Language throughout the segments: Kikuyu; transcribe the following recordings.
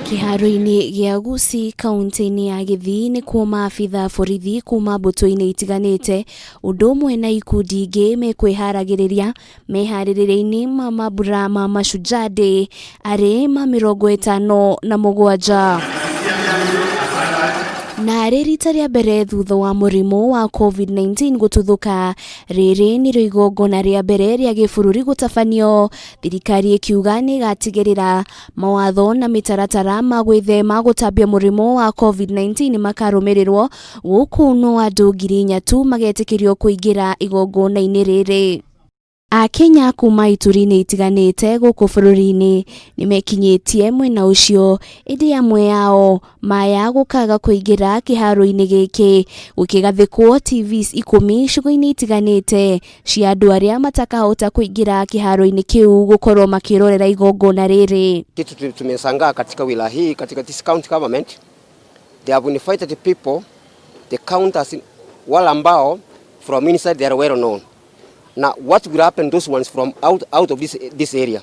Kĩharo-inĩ gĩa Gusii kauntĩ-inĩ ya Gĩthii nĩkuo maabitha a borithi kuma mbũtũ-inĩ itiganĩte ũndũ ũmwe na ikundi ingĩ mekwĩharagĩrĩria meharĩrĩria-inĩ ma mambura ma Mashujaa Day arĩ ma 57. Na arĩ rita rĩa mbere thutha wa mũrimũ wa Covid-19 gũtuthũka, rĩrĩ nĩrĩo igongona rĩa mbere rĩa gĩbũrũri gũtabanio, thirikari ĩkiuga nĩ ĩgatigĩrĩra mawatho na mĩtaratara ma gwĩthema gũtambia mũrimũ wa Covid-19 makarũmĩrĩrwo, gũkũ no andũ 4,000 tu magetĩkĩrio kũingĩra igongona-inĩ rĩrĩ. Akenya kuma ituri-inĩ itiganĩte gũkũ bũrũri-inĩ nĩmekinyĩtie mwena ũcio ĩndĩ amwe ao maya gũkaga kũingĩra kĩharo-inĩ gĩkĩ gũkĩgathĩkwo TVs ikũmi icigo-inĩ itiganĩte cia andũ arĩa matakahota kũingĩra kĩharo-inĩ kĩu gũkorwo makĩrorera igongona rĩrĩ. Kitu tumeshangaa katika wilaya hii, katika this county government, they have invited people, the counters, wale ambao from inside they are well known. Now what will happen those ones from out of this area?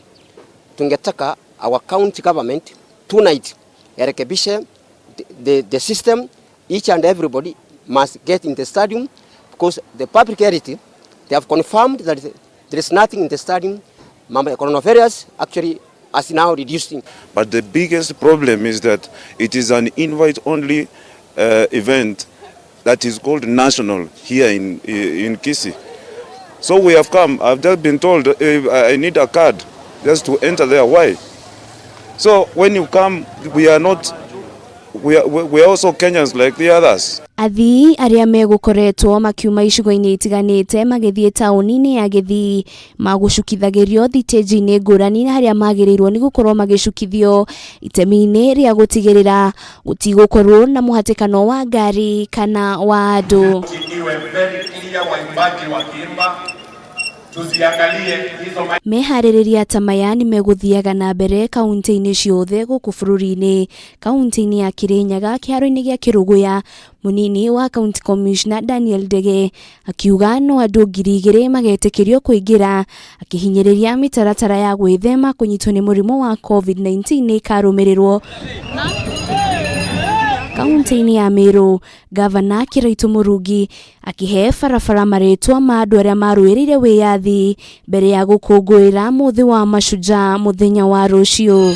Tungetaka our county government tonight yarekebishe the system. Each and everybody must get in the stadium because the public health, they have confirmed that there is nothing in the stadium. Mambo ya coronavirus actually has now reducing. But the biggest problem is that it is an invite-only event that is called national here in Kisii. So we have come. I've just been told I need a card just to enter there. Why? So when you come, we are not, we are also Kenyans like the others. Athii arĩa megũkoretwo makiuma icigo-inĩ itiganĩte magĩthiĩ taũni-inĩ ya Gĩthii magũcukithagĩrio thitĩnji-inĩ ngũrani harĩa magĩrĩirwo nĩ gũkorwo magĩcukithio itemi-inĩ rĩa gũtigĩrĩra gũtigũkorwo na mũhatĩkano wa ngari kana wa andũ. Iwe very clear, waimbaji wakiimba tuziangalie hizo. Meharĩrĩria ta maya nĩ megũthiaga na mbere kaunti-inĩ ciothe gũkũ bũrũri-inĩ. Kaunti-inĩ ya Kirinyaga kĩharo-inĩ gĩa Kĩrũgũya, mũnini wa County Commissioner Daniel Ndege akiuga no andũ 2,000 magetĩkĩrio kũingĩra, akĩhinyĩrĩria mĩtaratara ya gwĩthema kũnyitwo nĩ mũrimũ wa Covid-19 nĩ ĩkarũmĩrĩrwo. Kaunti-inĩ ya Meru, Gavana Kiraitu Murungi akĩhe barabara marĩtwa ma andũ arĩa marũĩrĩire wĩyathi mbere ya gũkũngũĩra mũthĩ wa Mashujaa mũthenya wa rũciũ.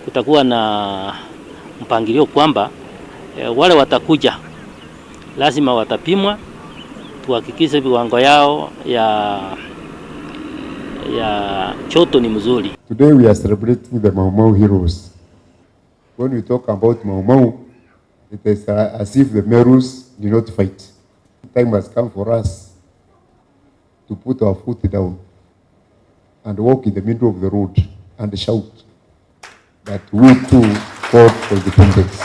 Kutakuwa na mpangilio kwamba wale watakuja lazima watapimwa, tuhakikishe viwango yao ya choto ni mzuri. Today we are celebrating the Mau Mau heroes. When we talk about Mau Mau, it is as if the Merus did not fight. Time has come for us to put our foot down and walk in the middle of the road and shout that we too fought for independence.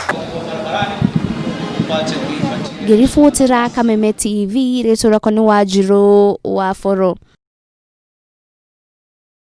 Ngĩribotera Kameme TV, rĩtwa rĩakwa nĩ Wanjirũ wa Boro.